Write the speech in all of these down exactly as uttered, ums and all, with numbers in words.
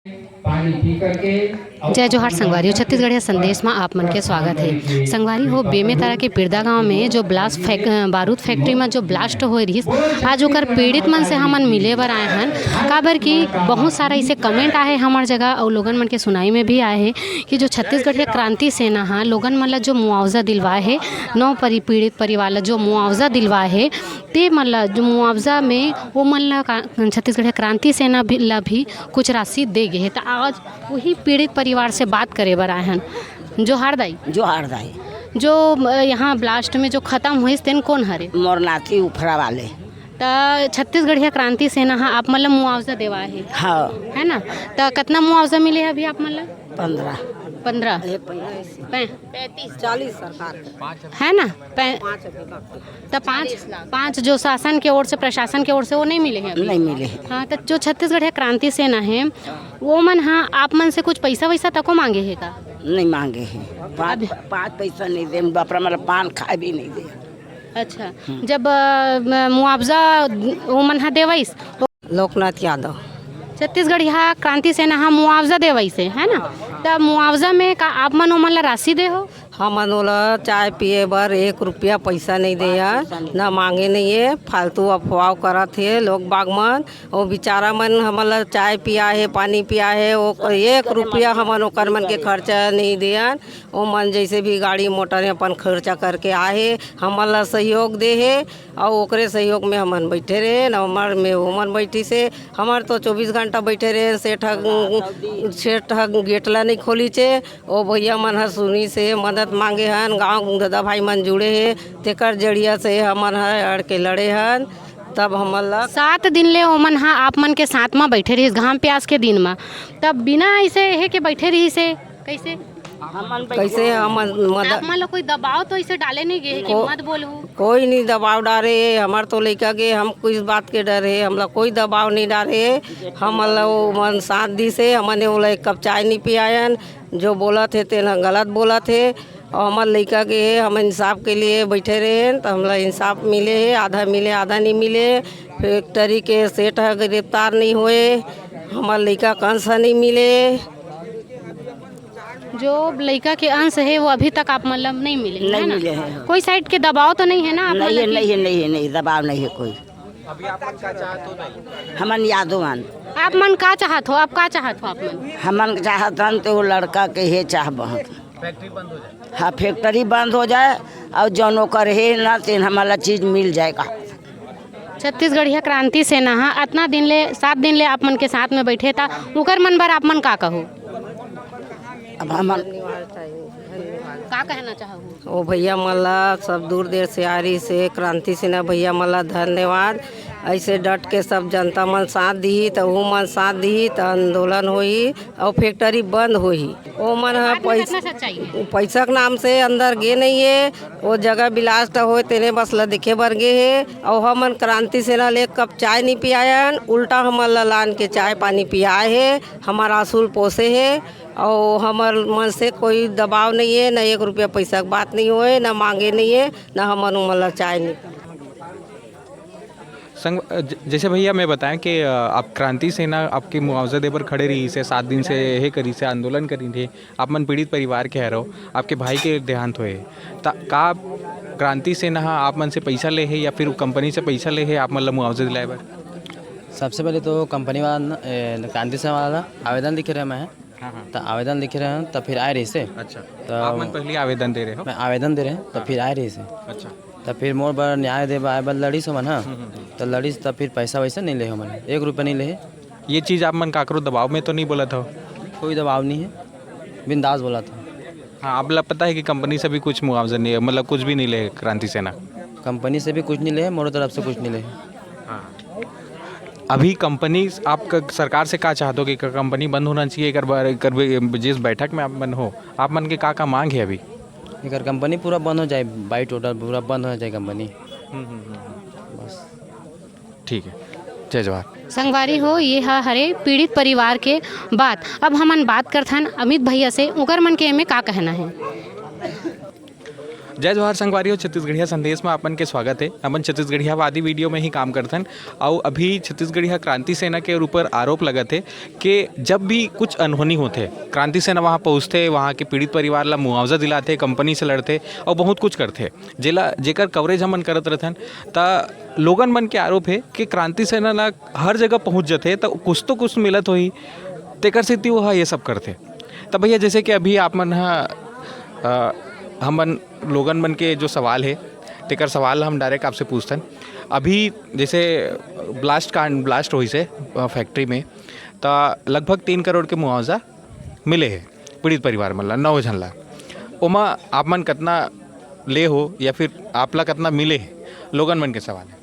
पानी पी करके जय जोहार संगवारी हो, छत्तीसगढ़िया संदेश में आप मन के स्वागत है। संगवारी हो, बेमेतरा के पिरदा गांव में जो ब्लास्ट फैक-, अ, बारूद फैक्ट्री में जो ब्लास्ट होए रहिस, आज ओकर पीड़ित मन से हमन मिले बर आए हन, काबर कि बहुत सारा इसे कमेंट आहे हमर जगह अउ लोगन मन के सुनाई में भी आए हे कि जो छत्तीसगढ़िया क्रांति सेना हा लोगन मन ला जो मुआवजा दिलवाए हे, नौ परि-, पीड़ित परिवार ला जो मुआवजा दिलवाए हे, ते मन ला जो मुआवजा में वो मन ला का-, छत्तीसगढ़िया क्रांति सेना भी, ला भी कुछ राशि दे गे हे। त आज वही पीड़ित परिवार से बात करे बर आए हन। जोहार दाई। जोहार दाई। जो, अ, यहाँ ब्लास्ट में जो खत्म होइस, तेन कोन हरे? मोर नाती उफरा वाले। त छत्तीसगढ़िया क्रांति सेना हा आप मन ला मुआवजा देवाए हे। हाँ। है ना? त कतना मुआवजा मिले हे अभी आप मन ला? पंद्रह। पंद्रह? ए, पंद्रह। पै-, पैंतीस, चालीस सरकार के। है ना? पै-, पाँच अभी बाकी। त पाँच, पाँच जो शासन के ओर से, प्रशासन के ओर से, वो नहीं मिले हैं अभी? नहीं मिले हैं। हाँ, त जो छत्तीसगढ़िया क्रांति सेना है, वो मन हा आप मन से कुछ पैसा वैसा तको मांगे हे का? नहीं मांगे हैं। पाँच, अभी पाँच पैसा नहीं दे, बापरा, मतलब पान खाए भी नहीं दे। अच्छा, हम्म। जब, अ, म-, मुआवजा वो मन हा देवइस? लोकनाथ यादव। छत्तीसगढ़िया क्रांति सेना हा मुआवजा देवइस हे, है ना? त मुआवजा में का आप मन ओमन ला राशि दे हो? हमन ओला चाय पिए बर एक रुपया पैसा नहीं देय, ना मांगे नहीं है। फालतू अफवाह करत हे लोग बाग मन। वो बेचारा मन हमन ला चाय पिया है, पानी पिया है, वो एक रुपया हमन ओकर मन के खर्चा नहीं देयन। वो मन जैसे भी गाड़ी मोटर में अपन खर्चा करके आए हे, हमन ला सहयोग दे हे, अउ ओकरे सहयोग में हमन बैठे रहे, न हमर में ओमन बैठी से। हमर तो चौबीस घंटा बैठे रहे, सेठ ह, सेठ ह गेट ला नहीं खोली चे। ओ भैया मन ह सुनी से मदद मांगे हन, गांव दादा भाई मन जुड़े हे, तेकर जरिया से हमन ह अड़ के लड़े हन। तब हमन ला सात दिन ले ओमन ह आप मन के साथ म बैठे रहिस, घाम प्यास के दिन म, तब बिना ऐसे हे के बैठे रहिस हे, कैसे? हमन कैसे हमन मदद आप मन ला कोई दबाव तो ऐसे डाले नहीं गे हे कि को-, मत बोलहू? कोई नहीं दबाव डारे हे। हमर तो लइका के हम कुछ बात के डर हे, हमला कोई दबाव नहीं डारे हे। हमन ला वो मन साथ दिस हे, हमन ने ओला एक कप चाय नहीं पियायन। जो बोलत हे तेन ह गलत बोलत हे। और हमर लइका के हे, हम इंसाफ के लिए बैठे रहे हैं, तो हमला इंसाफ मिले हे, आधा मिले, आधा नहीं मिले। फैक्ट्री के सेठ ह गिरफ्तार नहीं होए, हमर लइका कंस ह नहीं मिले। जो लइका के अंश हे, वो अभी तक आप मन ला नहीं मिले, नहीं है ना? मिले हैं। कोई साइड के दबाव तो नहीं है ना आप मन नहीं ला है, कि नहीं है, नहीं है, नहीं, दबाव नहीं है कोई। अभी आप मन का चाहत हो नहीं? हमन यादव हन। आप मन का चाहत हो? आप का चाहत हो आप मन? हमन चाहत हन तो वो लड़का के हे चाहब हन। फैक्ट्री बंद हो जाए। हाँ, फैक्ट्री बंद हो जाए और जौन ओकर हे ना, तेन हमला चीज मिल जाएगा। छत्तीसगढ़िया क्रांति सेना हा अतना दिन ले, सात दिन ले आप मन के साथ में बैठे, ता उकर मन बर आप मन का कहो? अब हमन का कहना चाहो? ओ भैया मन ला, सब दूर देश से आ रही से, क्रांति सेना भैया मन ला धन्यवाद। ऐसे डट के सब जनता मन साथ दिही, त वो मन साथ दिही, त आंदोलन होही और फैक्ट्री बंद होही। ओ मन ह बात में पैस-, कितना सच्चाई है? पैसा के नाम से अंदर गे नहीं है, वो जगह ब्लास्ट होए तेने बस ला देखे बर गे हे। और हमन क्रांति सेना ले एक कप चाय नहीं पियायन, उल्टा हमन ला लान के चाय पानी पियाए हे, हमारा असूल पोसे हे। और हमर मन से कोई दबाव नहीं है, ना एक रुपया पैसा के बात नहीं होए, ना मांगे नहीं है, ना हमन उमन ला चाय नहीं। संग-, ज-, जैसे भैया मैं बताएं कि, अ, आप क्रांति सेना आपके मुआवजा दे बर खड़े रही से, सात दिन से हे करी से आंदोलन करी थे, आप मन पीड़ित परिवार के हरो, आपके भाई के देहांत होए, त का क्रांति सेना हा आप मन से पैसा ले हे या फिर कंपनी से पैसा ले हे आप मन ला मुआवजा दिलाए बर? सबसे पहले तो कंपनी वाला न, ए, क्रांति सेना वाला आवेदन लिखे रहे मैं। हाँ, हाँ। त आवेदन लिखे रहे, त फिर आए रही से। अच्छा। त आप मन पहले आवेदन दे रहे हो? मैं आवेदन दे रहे, त हाँ। फिर आए रही से। अच्छा। त फिर मोर बर न्याय दे बर आए बर लड़िस ओमन, हाँ। हम्म, हम्म, हम्म। त लड़िस, त फिर पैसा वैसा नहीं ले हे ओमन, एक रुपया नहीं ले हे। ये चीज़ आप मन काकरो दबाव में तो नहीं बोलत हो? कोई दबाव नहीं है, बिंदास बोलत हूँ। हाँ, आप ला पता है कि कंपनी से भी कुछ मुआवजा नहीं है, मतलब कुछ भी नहीं ले क्रांति सेना? कंपनी से भी कुछ नहीं ले, मोर तरफ से कुछ नहीं ले। हाँ। अभी कंपनी, आप क-, सरकार से का चाहत हो कि क-, कंपनी बंद होना चाहिए? एकर बारे, एकर बे-, जिस बैठक में आप मन हो, आप मन के का का मांग है अभी? एकर कंपनी पूरा बंद हो जाए, बाई टोटल पूरा बंद हो जाए कंपनी। हम्म, हम्म, हम्म, हम्म। बस। ठीक है, जय जोहार। संगवारी हो, ये ह-, हरे पीड़ित परिवार के बात। अब हमन बात करथन अमित भैया से, उकर मन के एमे का कहना है। जय जोहार संगवारी हो, छत्तीसगढ़िया संदेश में आपन के स्वागत है। अपन छत्तीसगढ़ियावादी वीडियो में ही काम करथन। अउ अभी छत्तीसगढ़िया क्रांति सेना के ऊपर आरोप लगत है कि जब भी कुछ अनहोनी होथे, क्रांति सेना वहाँ पहुँचथे, वहाँ के पीड़ित परिवार ला मुआवजा दिलाथे, कंपनी से लड़थे अउ बहुत कुछ करथे, जेला जेकर कवरेज हमन करत रहथन। त लोगन मन के आरोप है कि क्रांति सेना ला हर जगह पहुँच जथे त कुछ तो कुछ मिलत होही, तेकर सेती वो ह ये सब करथे। त भैया, जैसे कि अभी आप मन ह, अ, हमन लोगन मन के जो सवाल हे, तेकर सवाल हम डायरेक्ट आपसे पूछथन। अभी जैसे ब्लास्ट कांड, ब्लास्ट होइस हे, अ, फैक्ट्री में, त लगभग तीन करोड़ के मुआवजा मिले हे पीड़ित परिवार मन ला, नौ झन ला। ओमा आप मन कतना ले हो या फिर आप ला कतना मिले हे, लोगन मन के सवाल हे।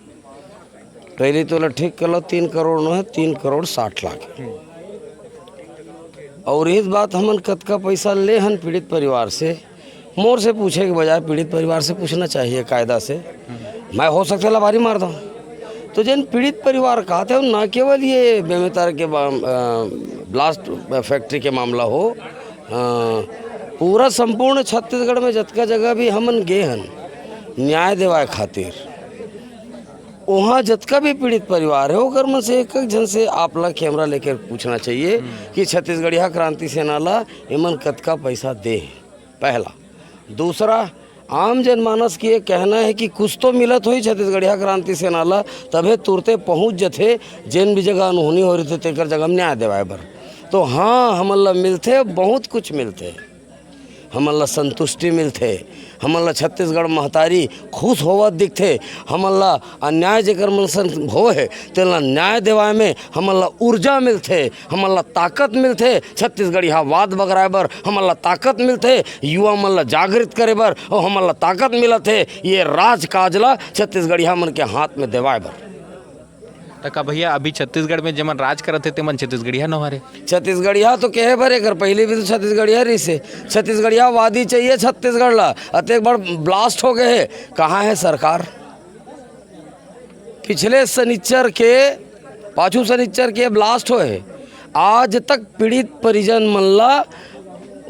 पहले तो ला ठीक कर लो, तीन करोड़ नो है, तीन करोड़ साठ लाख है। और इस बात हमन कतका पैसा ले हन पीड़ित परिवार से, मोर से पूछे के बजाय पीड़ित परिवार से पूछना चाहिए कायदा से। मैं हो सकता है लबारी मार दूँ। तो जिन पीड़ित परिवार का थे, ना केवल ये बेमेतरा के बा-, अ, ब्लास्ट फैक्ट्री के मामला हो, अ, पूरा संपूर्ण छत्तीसगढ़ में जतका जगह भी हमन गे हन न्याय देवाए खातिर, वहाँ जतका भी पीड़ित परिवार है, ओकर मन से एक एक झन से आप ला कैमरा लेकर पूछना चाहिए कि छत्तीसगढ़िया क्रांति सेना ला एमन कतका पैसा दे हे। पहला। दूसरा, आम जनमानस के ये कहना है कि कुछ तो मिलत होही छत्तीसगढ़िया क्रांति सेना ला, तभे तुरते पहुँच जथे, जेन भी जगह अनहोनी हो रही थे, तेकर जगह में न्याय देवाए बर। तो हाँ, हमन ला मिलथे, बहुत कुछ मिलथे। हमन ला संतुष्टि मिलथे, हमन ला छत्तीसगढ़ महतारी खुश होवत दिखथे, हमन ला अन्याय जेकर मन संग हो हे, तेन ला न्याय देवाए में हमन ला ऊर्जा मिलथे, हमन ला ताकत मिलथे, छत्तीसगढ़िया वाद बगराए बर हमन ला ताकत मिलथे, युवा मन ला जागृत करे बर अउ हमन ला ताकत मिलत हे, ये राजकाज ला छत्तीसगढ़िया मन के हाथ में देवाए बर। त का भैया, अभी छत्तीसगढ़ में जेमन राज करत हे, तेमन छत्तीसगढ़िया नो हरे? छत्तीसगढ़िया तो कहे बर, एकर पहले भी तो छत्तीसगढ़िया रहिस हे। छत्तीसगढ़िया वादी चाहिए छत्तीसगढ़ ला। अतेक बड़ ब्लास्ट हो गए हे, कहाँ है सरकार? पिछले सनिच्चर के, पाछू सनिच्चर के ब्लास्ट होए हे, आज तक पीड़ित परिजन मन ला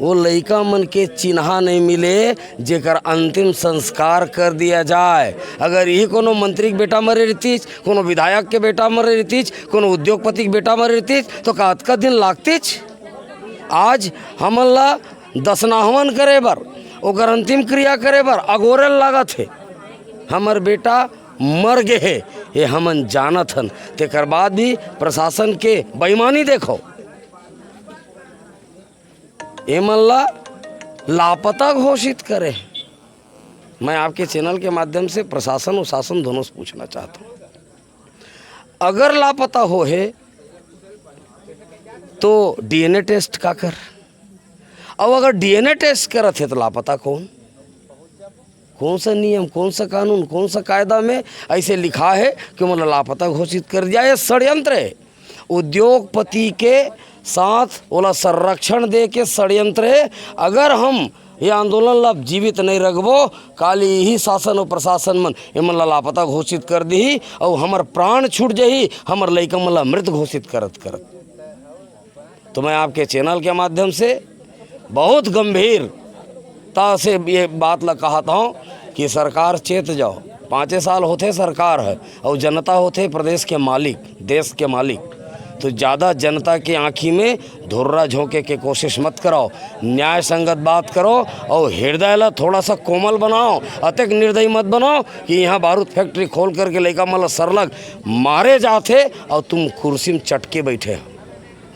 वो लइका मन के चिन्हा नहीं मिले, जेकर अंतिम संस्कार कर दिया जाए। अगर यही कोनो मंत्री के बेटा मरे रहतीच, कोनो विधायक के बेटा मरे रहतीच, कोनो उद्योगपति के बेटा मरे रहतीच, तो का अतका दिन लागतीच? आज हमन ला दसनाहवन करे बर, ओकर अंतिम क्रिया करे बर अगोरल लागत हे। हमर बेटा मर गे हे, ये हमन जानत हन, तेकर बाद भी प्रशासन के बेईमानी देखो। एमन ला लापता घोषित करे। मैं आपके चैनल के माध्यम से प्रशासन और शासन दोनों से पूछना चाहता हूँ, अगर लापता हो हे तो डीएनए टेस्ट का कर, और अगर डीएनए टेस्ट करत हे तो लापता कौन? कौन सा नियम, कौन सा कानून, कौन सा कायदा में ऐसे लिखा है कि मतलब लापता घोषित कर दिया? ये षड्यंत्र है। उद्योगपति के साथ ओला संरक्षण दे के षड्यंत्र है। अगर हम ये आंदोलन ला जीवित नहीं रखबो, काली ही शासन और प्रशासन मन एमन ला लापता घोषित कर दीही और हमर प्राण छूट जाही, हमर लइका मन ला मृत घोषित करत करत। तो मैं आपके चैनल के माध्यम से बहुत गंभीरता से ये बात ला कहत हूँ कि सरकार चेत जाओ। पाँचे साल होथे सरकार है और जनता होथे प्रदेश के मालिक, देश के मालिक। तो ज़्यादा जनता के आँखी में धुर्रा झोंके के कोशिश मत कराओ, न्याय संगत बात करो और हृदय ला थोड़ा सा कोमल बनाओ, अतेक निर्दयी मत बनाओ कि यहाँ बारूद फैक्ट्री खोल करके लइका मन ला सरलग मारे जाथे और तुम कुर्सी में चटके बैठे हो।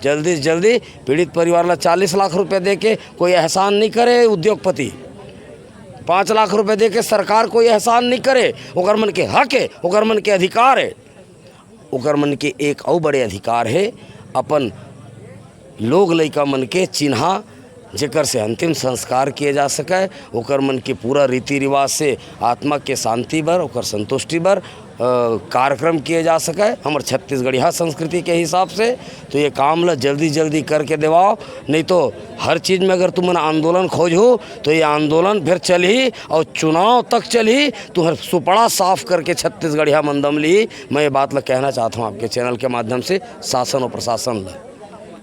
जल्दी से जल्दी पीड़ित परिवार ला चालीस लाख रुपए दे के कोई एहसान नहीं करे उद्योगपति, पाँच लाख रुपए दे के सरकार कोई एहसान नहीं करे। ओकर मन के हक है, ओकर मन के अधिकार है। ओकर मन के एक अउ बड़े अधिकार है, अपन लोग लइका मन के चिन्हा, जेकर से अंतिम संस्कार किए जा सके, ओकर मन के पूरा रीति रिवाज से आत्मा के शांति बर, ओकर संतुष्टि बर अ, कार्यक्रम किए जा सके हमर छत्तीसगढ़िया संस्कृति के हिसाब से। तो ये काम ला जल्दी जल्दी करके देवाओ, नहीं तो हर चीज में अगर तुमन आंदोलन खोजहू तो ये आंदोलन फिर चलही और चुनाव तक चलही। तुहर सुपड़ा साफ करके छत्तीसगढ़िया मन दम ली। मैं ये बात ला कहना चाहता हूँ आपके चैनल के माध्यम से शासन और प्रशासन ला।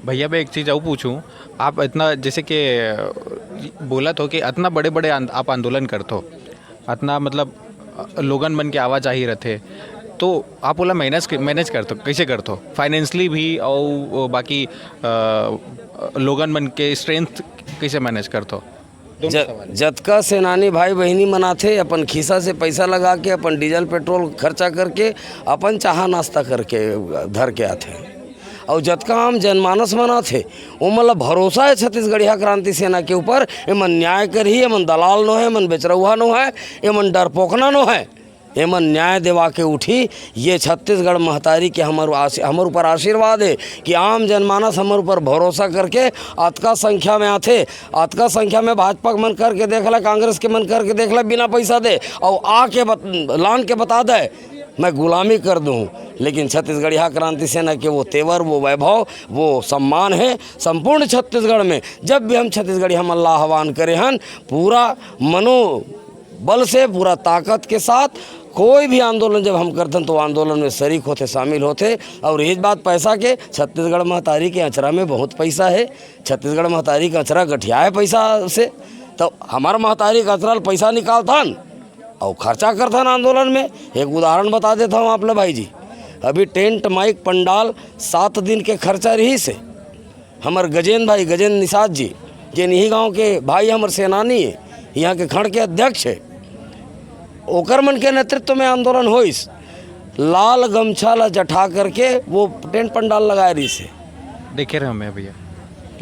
भैया, मैं एक चीज़ और पूछूं, आप इतना जैसे कि, अ, बोलत हो कि इतना बड़े बड़े आंद-, आप आंदोलन करत हो, अतना मतलब अ, लोगन मन के आवाजाही रथे, तो आप ओला मैनेज, मैनेज करथो, कइसे करथो? फाइनेंशियली भी अउ बाकी अ, लोगन मन के स्ट्रेंथ कइसे मैनेज करथो? दोनों ज-, सवाल। जतका सेनानी भाई बहिनी मन आथे, अपन खिस्सा से पैसा लगा के, अपन डीजल पेट्रोल खर्चा करके, अपन चाहा नाश्ता करके धर के आथे। अउ जतका आम जनमानस मन आथे, ओमन ला भरोसा हे छत्तीसगढ़िया क्रांति सेना के ऊपर। एमन न्याय करही, एमन दलाल नो हे, एमन बेचरउहा नो हे, एमन डरपोकना नो हे। एमन न्याय देवा के उठी। ये छत्तीसगढ़ महतारी के हमर आशी-, हमर ऊपर आशीर्वाद हे कि आम जनमानस हमर ऊपर भरोसा करके अतका संख्या में आथे, अतका संख्या में भाजपा के मन करके देख ला, कांग्रेस के मन करके देख ला, बिना पैसा दे, अउ आके बत-, लान के बता दे, मैं गुलामी कर दूं। लेकिन छत्तीसगढ़िया क्रांति सेना के वो तेवर, वो वैभव, वो सम्मान हे संपूर्ण छत्तीसगढ़ में। जब भी हम छत्तीसगढ़िया मन ला आह्वान करे हन, पूरा मनोबल से, पूरा ताकत के साथ कोई भी आंदोलन जब हम करथन, तो आंदोलन में शरीक होथे, शामिल होथे। और ये बात पैसा के, छत्तीसगढ़ महतारी के अचरा में बहुत पैसा हे। छत्तीसगढ़ महतारी के अचरा गठिया हे पैसा से, तो हमर महतारी के अचरा ले पैसा निकालथन अउ खर्चा करथन आंदोलन में। एक उदाहरण बता देता हूँ आप ला भाई जी, अभी टेंट, माइक, पंडाल, सात दिन के खर्चा रहिस हे। हमर गजेंद्र भाई, गजेंद्र निषाद जी, जेन इही गांव के भाई, हमर सेनानी हे, यहाँ के खंड के अध्यक्ष हे, ओकर मन के नेतृत्व में आंदोलन होइस। लाल गमछा ला जठा करके वो टेंट पंडाल लगाए रहिस हे। देखे रहे मैं भैया।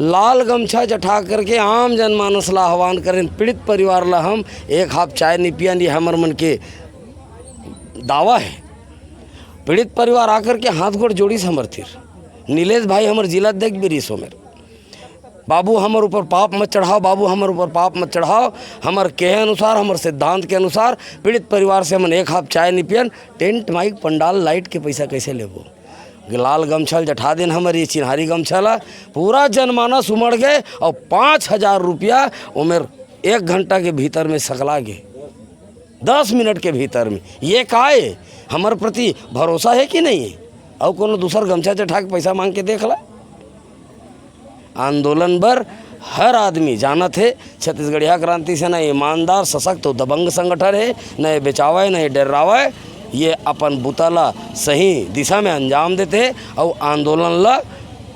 लाल गमछा जठा करके आम जनमानस ला आह्वान करेन, पीड़ित परिवार ला हम एक हाफ चाय नी पियन, ये हमर मन के दावा हे। पीड़ित परिवार आकर के हाथ गोड़ जोड़िस हमर तीर। नीलेश भाई हमर जिला अध्यक्ष भी रहिस हे मेर, "बाबू, हमर ऊपर पाप मत चढ़ाओ, बाबू, हमर ऊपर पाप मत चढ़ाओ।" हमर कहे अनुसार, हमर सिद्धांत के अनुसार पीड़ित परिवार से हमन एक हाफ चाय नी पियन, टेंट, माइक, पंडाल, लाइट के पैसा कैसे लेबो? लाल गमछा ल जठा देन हमर ये चिन्हारी गमछा ला, पूरा जनमानस उमड़ गए और पाँच हजार रुपया ओमेर एक घंटा के भीतर में सकला गे, दस मिनट के भीतर में। ये का हे? हमर प्रति भरोसा हे कि नहीं हे? अउ कोनो दूसर गमछा जठा के पैसा मांग के देख ला। आंदोलन बर हर आदमी जानत हे, छत्तीसगढ़िया क्रांति सेना ईमानदार, सशक्त अउ दबंग संगठन हे। न ये बेचावय, न ये डर्रावय। ये अपन बुता ला सही दिशा में अंजाम देथे अउ आंदोलन ला, अ,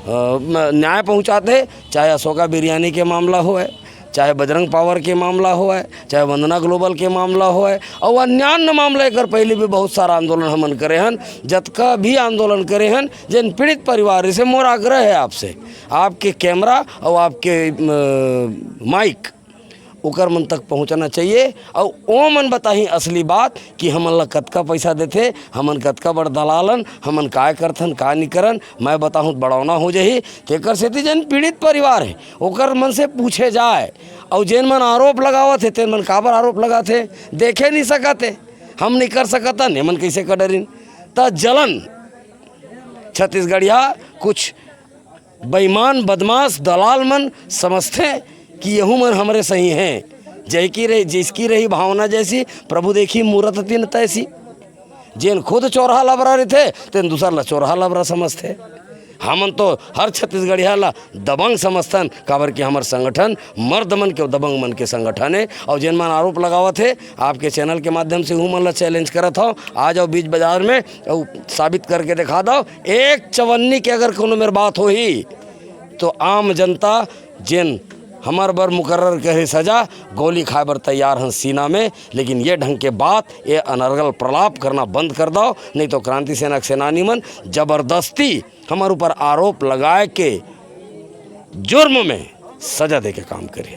म-, न्याय पहुंचाथे। चाहे अशोका बिरयानी के मामला होवय, चाहे बजरंग पावर के मामला होवय, चाहे वंदना ग्लोबल के मामला होवय, अउ अन्यान्य मामला, एकर पहले भी बहुत सारा आंदोलन हमन करे हन। जतका भी आंदोलन करे हन, जेन पीड़ित परिवार से, मोर आग्रह हे आपसे, आपके कैमरा अउ आपके, अ, माइक ओकर मन तक पहुंचना चाहिए, अउ ओ मन बताही असली बात कि हमन ला कतका पैसा देथे, हमन कतका बड़ दलाल हन, हमन काय करथन, काय नी करन। मैं बताहूं त बड़ौना हो जाही। तेकर सेती जेन पीड़ित परिवार हे, ओकर मन से पूछे जाए, अउ जेन मन आरोप लगावत हे, तेन मन काबर आरोप लगाथे? देखे नी सकत हे, हम नी कर सकत हन, एमन कइसे कर डरिन? त जलन छत्तीसगढ़िया कुछ बेईमान, बदमाश, दलाल मन समझथे कि यहू मन हमरे सही हे। जय की रही, जिसकी रही भावना जैसी, प्रभु देखी मूरत तिन तैसी। जेन खुद चोरहा लबरा रहिथे, तेन दूसर ला चोरहा लबरा समझथे। हमन तो हर छत्तीसगढ़िया ला दबंग समझथन, काबर कि हमर संगठन मर्द मन के, दबंग मन के संगठन हे। अउ जेन मन आरोप लगावत हे, आपके चैनल के माध्यम से उहू मन ला चैलेंज करत हव, आ जाओ बीच बाजार में अउ साबित करके देखा दव। एक चवन्नी के अगर कोनो मेर बात होही, तो आम जनता जेन हमर बर मुकर्रर करे सजा, गोली खाए बर तैयार हन सीना में, लेकिन ये ढंग के बात, ये अनर्गल प्रलाप करना बंद कर दव, नहीं तो क्रांति सेना के सेनानी मन जबरदस्ती हमर ऊपर आरोप लगाए के जुर्म में सजा दे के काम करी।